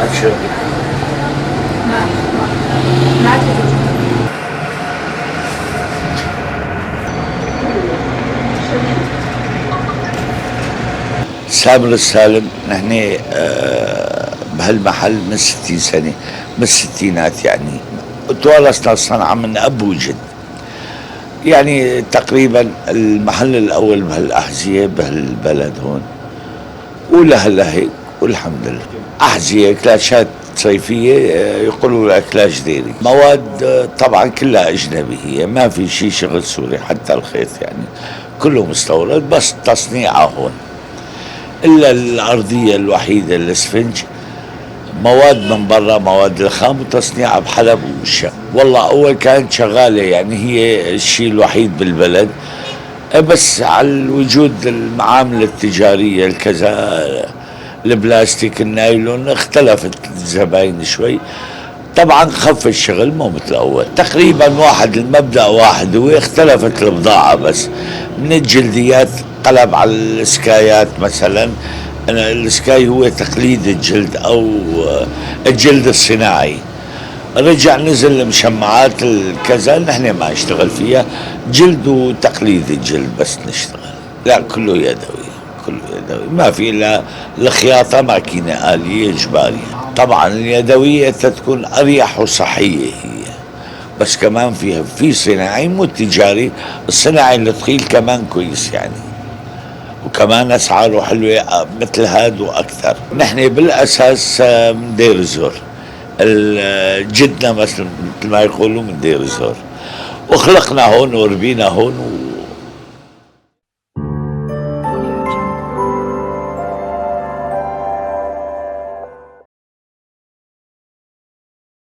ابشر. سامر السالم. نحن بهالمحل من 60 سنة، من الستينات يعني توارثنا الصنعة من أب وجد، يعني تقريبا المحل الأول بهالأحذية بهالبلد هون، ولهلا هيك والحمد لله. أحذية كلاشات صيفية، يقولوا لها كلاش ديري، مواد طبعا كلها أجنبي، هي ما في شيء شغل سوري، حتى الخيط يعني كله مستورد، بس تصنيعه هون. إلا الأرضية الوحيدة الاسفنج مواد من برا، مواد الخام وتصنيعها بحلب والشام. والله أول كانت شغالة، يعني هي الشيء الوحيد بالبلد، بس على الوجود المعامل التجارية الكذا، البلاستيك النايلون، اختلفت الزباين شوي، طبعا خف الشغل مو مثل الأول. تقريبا واحد المبدأ واحد، واختلفت البضاعة بس من الجلديات قلب على السكايات مثلا. السكاي هو تقليد الجلد أو الجلد الصناعي، رجع نزل المشمعات الكذا، نحن ما نشتغل فيها جلد وتقليد الجلد بس نشتغل. لا كله يدوي، كله يدوي، ما في إلا الخياطة ماكينة آلية إجبارية. طبعا اليدوية تكون أريح وصحية هي، بس كمان فيها في صناعي مو تجاري، الصناعي الثقيل كمان كويس يعني، وكمان أسعاره حلوة مثل هاد وأكثر. نحن بالأساس من دير الزور، جدنا مثل ما يقولوا من دير الزور، وخلقنا هون وربينا هون.